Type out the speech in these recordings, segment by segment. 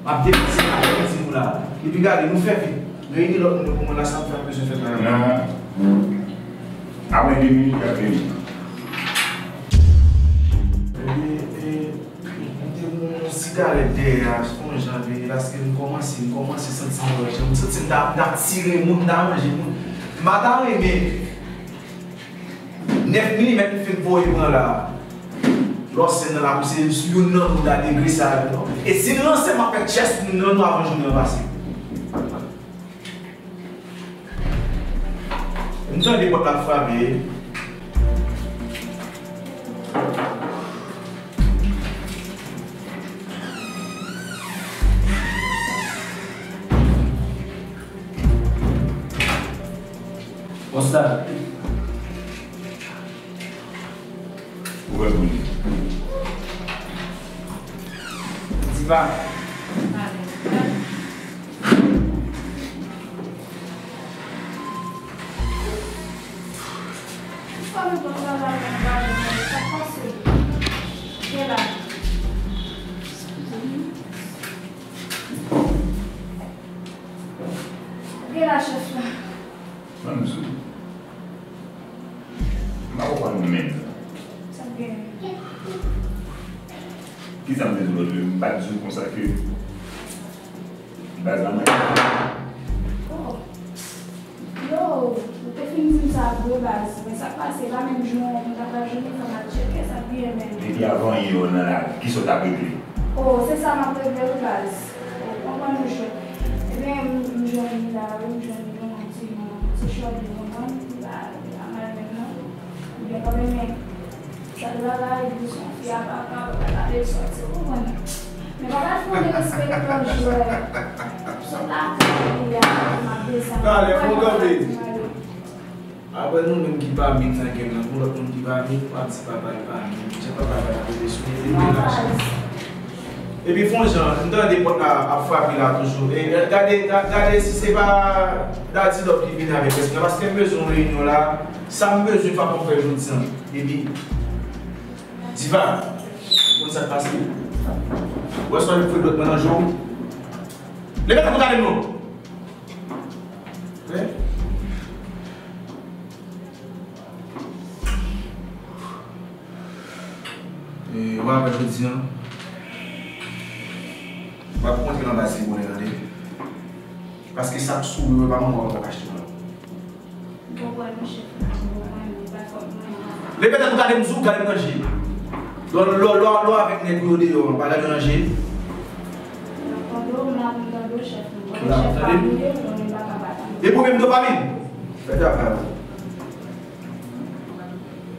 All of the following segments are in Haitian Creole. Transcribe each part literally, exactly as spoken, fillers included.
M ap depanse lajan m di nou la. Epi gade, nou fè vit. Reyini lòt moun yo pou mwen la, sa m fè m bezwen fè travay. Nan apre de minit, y ap vini. E, e, m te pran yon sigarèt dèyè a, se yon jan de, paske m kòmanse, m kòmanse santi m wè, m santi m ta, m ta tire moun, m ta manje moun. M pa ta renmen. Nèf milimèt m fin voye pran la. Lòsèn nan la pou se youn nan nou ta degre sa yo non. E si l lanse m ap fè chèch moun nan non avan jounen an pase. M tande pòt la ap frape. Konsa. Ouvè pou li. Diva. Sa nou konn travay nan bagay nan sa k pase. Gen la. Gen la chèf la. Ban m sou. M pa konprann ou menm. Sa k gen? Kisa m te di w lòt jou? M pa t di w konsa ke baz la mwen. Oh. Yo, ou te fin di m sa vre baz. Men sa k pase, pa menm jou an, mwen t ap pral jwenn yon fanm al tcheke sa k gen menm. Depi avan yè w nan lari, kisa w t ap regle? Oh, se sa m ap regle wi baz. Ou konprann ou jwenn. Ebyen, m, m jwenn li la, wi, m jwenn li nan yon ti, yon ti chòt, ou konprann? Li pa, li pa mal menm non. Ebyen, kanmenm, men, sa l travay, li se yon fi a papa, papa l ale sòti, ou konprann? Men papa l fè yon derespektan jwè. Sòt lakay li a, m ap desann. Talè, fò w kanpe. Apre nou menm ki pa menm nan game nan, pou lòt moun ki pa menm, w ap di papa l pa menm. Jan papa l ap rete sou li, li te mache. Epi fè yon jan, m tande pòt la ap frape la toujou. E, gade, ga-, gade si se pa Daddy Love ki vini avèk rès la, paske m bezwen yon reyinyon la. Sa m bezwen, fòk m fè jodi a. Epi, Diva, ou konn sa k pase? Ou wè sa l fout lòt mwen nan je w? Leve tèt ou gade m non! Vre? E, w a wè jodi a, w ap rantre nan baz li bonè, tande. Paske sa k sou ou yo, pa manman w poko achte w la. M konprann ou, chèf, m konprann ou, pa fòt mwen, non. Leve tèt ou gade m sou, gade m nan je. Lò, lò, lò, lò avèk nèg ou yo deyò, pa gade yo nan je. M ap tande w, m la pou m tande w, chèf, m konnen chèf pa m ye, m konnen m pa ka pa tande w. E pwoblèm dopamin? Fè travay ou.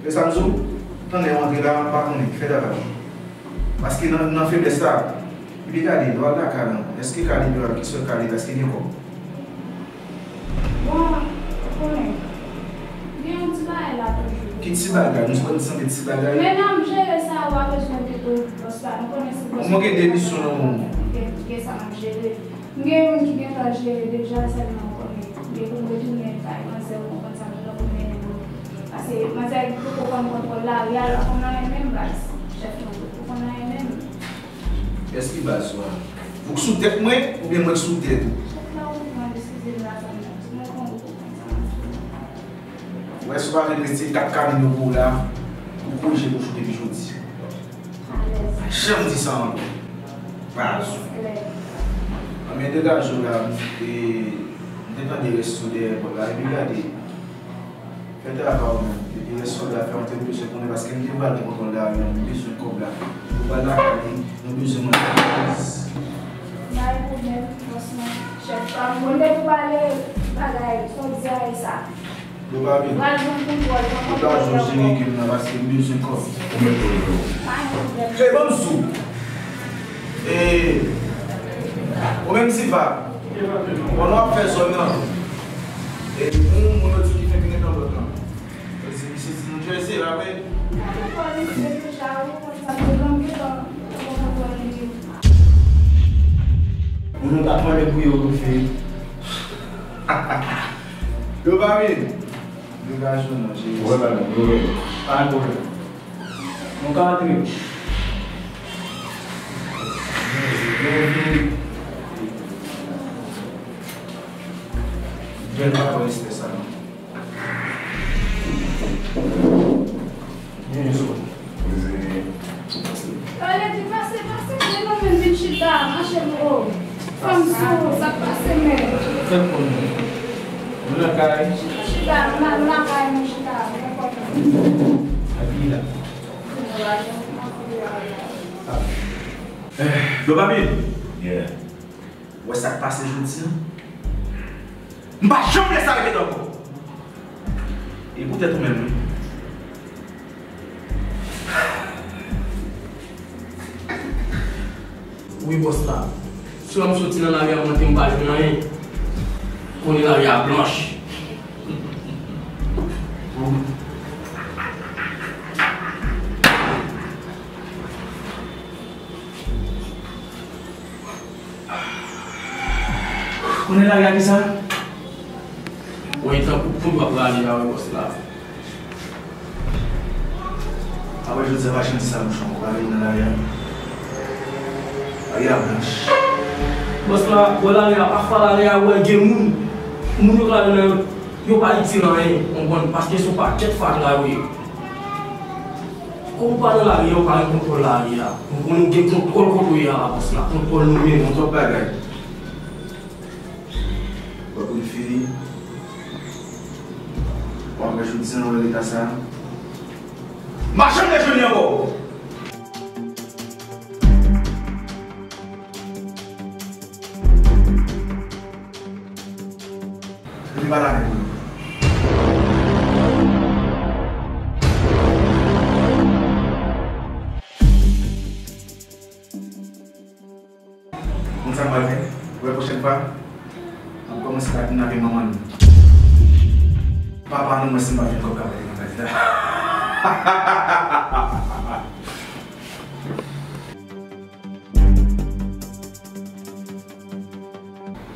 E sa m di w, tan lè w antre la, m pa konnen, fè travay ou. Paske nan, nan feblès sa, epi gade, lè w al lakay lan, èske ka li dwòl, ki sòt ka li, èske gen kòb? Bon, ou konnen, gen yon ti bagay la toujou. Ki ti bagay? Nou se pa sanble ti bagay. Men n ap jere sa, ou pa bezwen te pou bòs la, nou konnen se bòs la. Mwen gen de misyon nan men w. Gen, gen sa m ap jere. M gen youn ki gentan jere deja, sèlman ou konnen. Gen pou m retounen kay manzè, ou konprann sa m gentan pou mennen pou. Paske manzè poko konn kontwòl lari a, li pa konn anyen menm baz. Chèf mwen tou poko konn anyen menm. Èske baz ou a? Ou k sou tèt mwen, oubyen mwen k sou tèt ou? Chèf la, ou pran desize la, sa m di mwen konn ou konprann sa m ap di. Ou wè, si w pa vin rete kat kanyon yo pou w la, ou korije bouch ou depi jodi. Janm di sa ankò. Baz. Anben, degaje w la, e, m te tande rès sou dèyè pòt la, epi gade. Fè travay ou menm. Epi rès sou la, fè antre m bezwen konnen, paske m te pral gen kontwòl lari a, m bezwen kòb la. Nou pral lakay li, nou bezwen manje. Pa gen pwoblèm, bòs mwen, chèf pa m. Mwen te pou pale bagay, sa w di a e sa. Dopamin. Pral jwenn kontwòl, pran kontwòl. Ou ta jwenn jere game nan paske m bezwen kòb. Ou mèt jwe. Pa gen pwoblèm. Hey, ban m sou. E, ou menm Ziva. Bon, nou ap fè zòn nan. E, moun, moun yo di ki fè vin nan lòt lan. Yo di misye di New Jersey la, men. Pa gen pwoblèm, misye deja, ou konn sa, m te gentan pran kontwòl li. Moun yo t ap mande pou yo, pou fè. Dopamin. Degaje w non, Jezi. Wè, pa gen pwoblèm. Pa gen pwoblèm. Nou ka antre. Jezi, Jezi. Mwen pa wè respè sa non. Byen, sou. Alè, di pase, pase, men non, men vin chita, mache m o. Fanm sou, sa k pase, men. Fè m konnen. Nou nan kay. Chita, chita, nou nan, nou nan kay, nou chita, nenpòt. Abiye la. Eh, Dopamine. Yeah. Ou wè sa k pase jodi a? M pa janm lè sa repete ankò. E poutèt ou menm, wi. Wi, bòs la. Sou lè m soti nan lari a, m monte, m pa jwenn anyen. Konnen lari a blanch. Konnen lari a kisa? Woy, tankou poud w ap rale a, wi, bòs la. Apre jodi a, pa janm di sa bouch ou ankò, pa vin nan lari a. Lari a blanch. Bòs la, bò lari a, pafwa lari a, ou wè gen moun. Moun yo ka nan yo pa itil anyen, w konprann, paske se yon pakèt fatra yo ye. Kòm ou pa nan lari a, ou pa gen kontwòl lari a. Ou konnen ou gen kontwòl kote w ye a, bòs la, kontwòl nou menm. Yon twòp bagay. Wè pou n fini. Bon, apre jodi a, nou wè leta sa. M pa janm rejwenn li ankò. Li pa la menm. Konn sa m pral fè? Ou wè pwochèn fwa, m ap kòmanse pa kidnape manman nou. Papa nou, mwen si m pa jwenn kòb k ap rete nan kay la.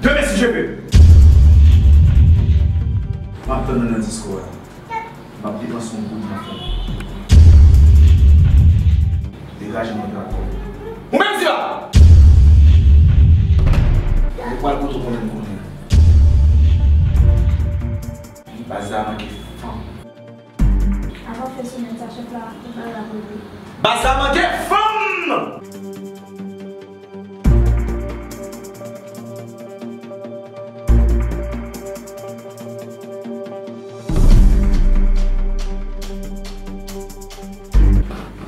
Demen si Dye vle. M ap tann ou nan diskou a. M ap depanse yon goud nan fon. Degaje mwen, dakò. Ou menm di la! Ou pral kote w konnen m konnen. Baz la manke fanm. Avan fen semèn sa, chèf la, chèf la, la voye. Baz la manke fanm!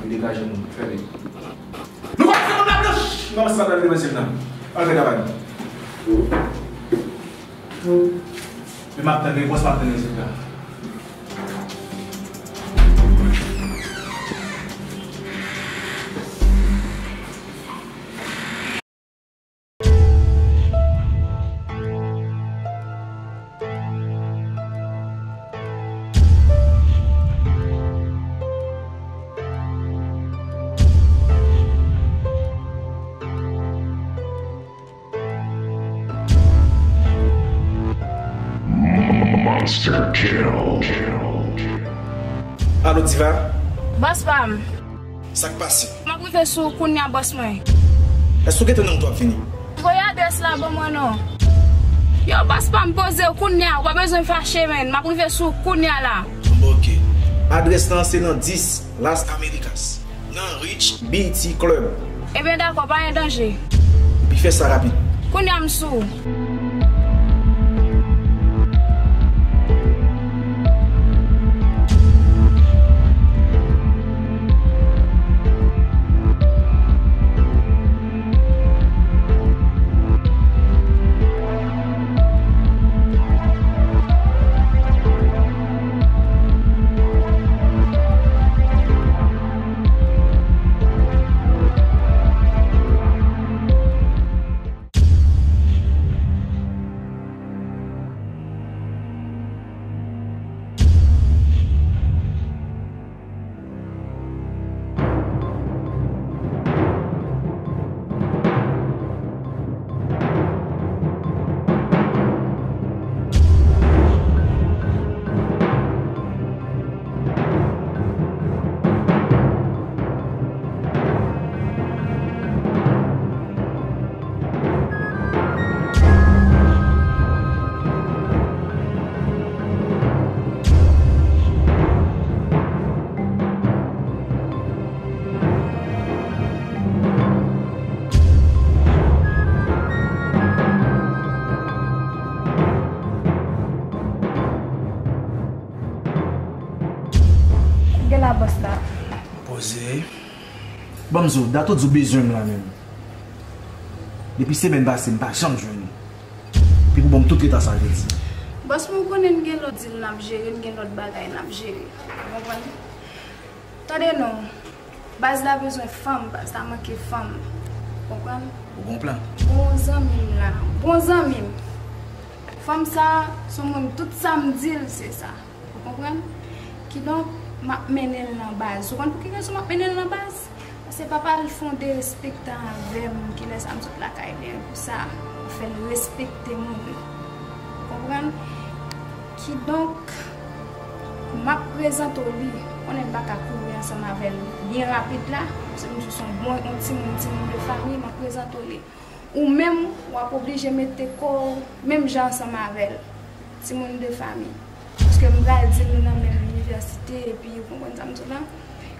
Degaje nou, fè vit. Nou kòmanse kont la blanch! Nou kòmanse kont la blanch, mesye, nan. Al fè travay nou. Men m ap tann, repons m ap tann rezilta. Monster kill. Alo, Diva? Bòs pa m. Sa k pase? M ap rive sou ou kounye a, bòs mwen. Èske w gentan nan wout w ap vini? Voye adrès la ban mwen non. Yo, bòs pa m, poze w kounye a, ou pa bezwen fache, menn. M ap rive sou ou kounye a la. Bon, ok. Adrès lan se nan dis Las Américas. Nan Rich Beauty Club. Ebyen dakò, pa gen danje. Epi fè sa rapid. Kounye a m sou ou. Ban m di w, dat ou di w bezwen m la menm. Depi semèn pase, m pa janm jwenn ou. Epi pou ban m tout leta sa jodi. Bòs mwen, ou konnen n gen lòt dil n ap jere, n gen lòt bagay n ap jere. Ou konprann? Tande non, baz la bezwen fanm, baz la manke fanm. Konprann? Ou gon plan. Bon zanmi m la, bon zanmi m. Fanm sa, se yon moun, tout sa m di l, se sa. Ou konprann? Kidonk, m ap mennen l nan baz. Ou konn pou ki rezon m ap mennen l nan baz? Paske papa l fè yon derespektan avè m, kilè sa m sot lakay li, pou sa, m fè l respekte moun. Ou konprann? Kidonk, m ap prezante w li. Ou konnen m pa ka kouri ansanm avè l byen rapid la, paske m jis yon bon, yon timoun, timoun de fanmi, m ap prezante w li. Ou menm, w ap oblije mete kò w menm jan ansanm avè l. Timoun de fanmi. Paske m pral di nou nan menm inivèsite, epi ou konprann sa m di w la.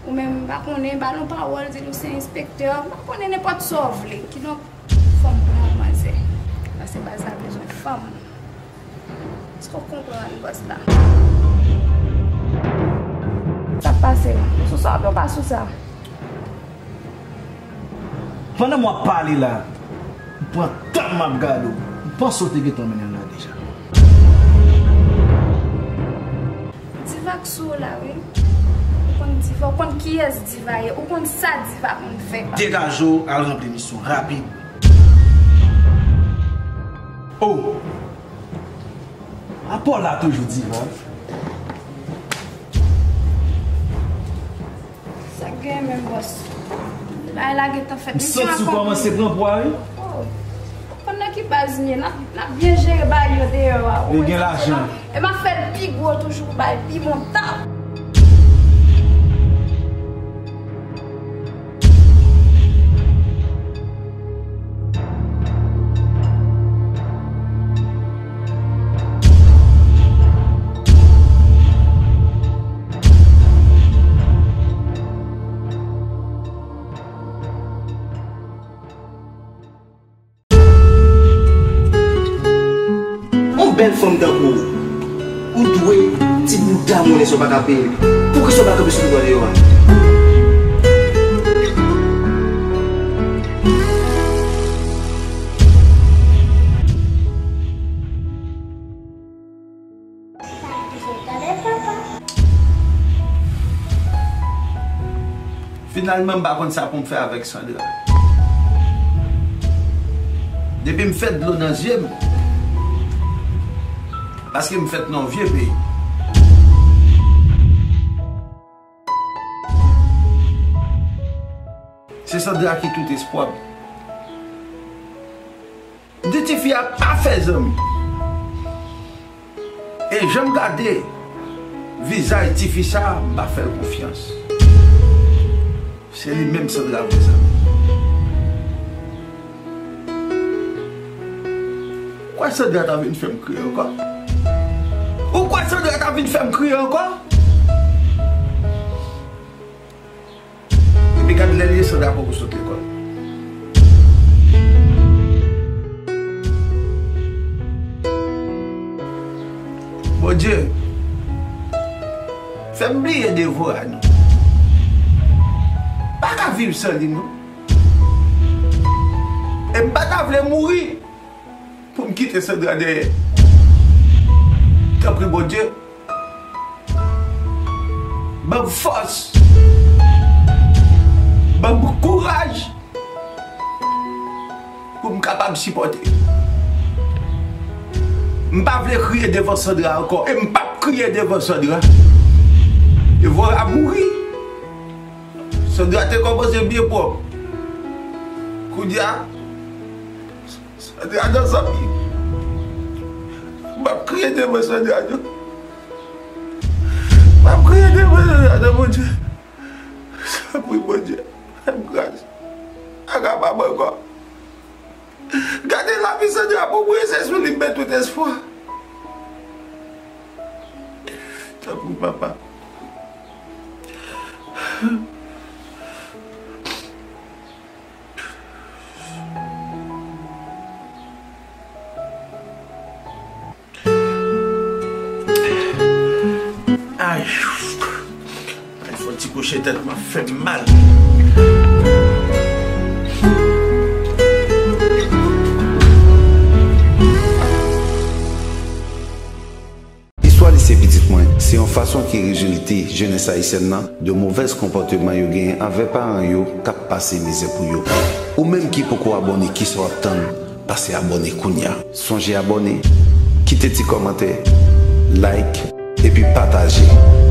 Ou menm, m pa konnen, ba l yon pawòl, di l ou se enspektè, m pa konnen nenpòt sa w vle. Kidonk, fò m pran yon manzè. Paske baz la bezwen fanm. Èske w konprann, bòs la? Sa k pase? Sou sa oubyen w pa sou sa? Pandan m w ap pale la, m pran tan m ap gade w. M panse w te gentan mennen l la deja. Diva k sou w la, wi. Ou konn Diva, ou konn kiyès Diva ye, ou konn sa Diva konn fè. Degaje w, al ranpli misyon rapid. Oh! Apa w la toujou, Diva? Sa k genyen menm, bòs? Bagay la gentan fèt. M santi w kòmanse pran pwa, wi. Oh. Konn nan ki baz m ye? N ap, n ap byen jere bagay yo deyò a. Ou konprann sa m di w la? E m ap fè l pi gwo toujou pou bay pi bon tap. Yon bèl fanm tankou w, ou dwe ti bouda monnen sa w pa ka peye. Poukisa w pa kanpe sou trotwa deyò a? Finalman, m pa konn sa pou m fè avèk Sandra. Depi m fèt, dlo nan zye m. Paske m fèt nan yon vye peyi. Se Sandra ki tout espwa m. M di tifi a pa fè zanmi. E jan m gade vizaj tifi sa, m pa fè l konfyans. Se li menm Sandra vre zanmi. Ou kwè Sandra ta vin fè m kriye ankò? Ou kwè Sandra ta vin fè m kriye ankò? Epi gad lè l ye, Sandra poko sot lekòl. Bondye, fè m bliye Devora non. Pa ka viv san li non. E m pa ta vle mouri pou m kite Sandra dèyè. Tanpri Bondye, ban m fòs, ban m kouraj pou m kapab sipòte. M pa vle kriye devan Sandra ankò, e m p ap kriye devan Sandra. Devora mouri. Sandra te kòmanse byen pwòp. Kounye a, Sandra nan zanmi. M ap kriye devan Sandra non. M ap kriye devan Sandra non, Bondye. Tanpri, Bondye, fè m gras. Pa kapab ankò. Gade lavi Sandra pou mwen, se sou li m met tout espwa. Tanpri, papa. Ay. Ay, fò ti kwoche tèt mwen ap fè m mal. Fason ki rezilte jenès ayisyèn nan de movèz konpòteman yo genyen anvè paran yo k ap pase mizè pou yo. Ou menm ki poko abòne, kisa w ap tann? Pase abòne kounya. Sonje abòne, kite ti kòmantè, like, epi pataje.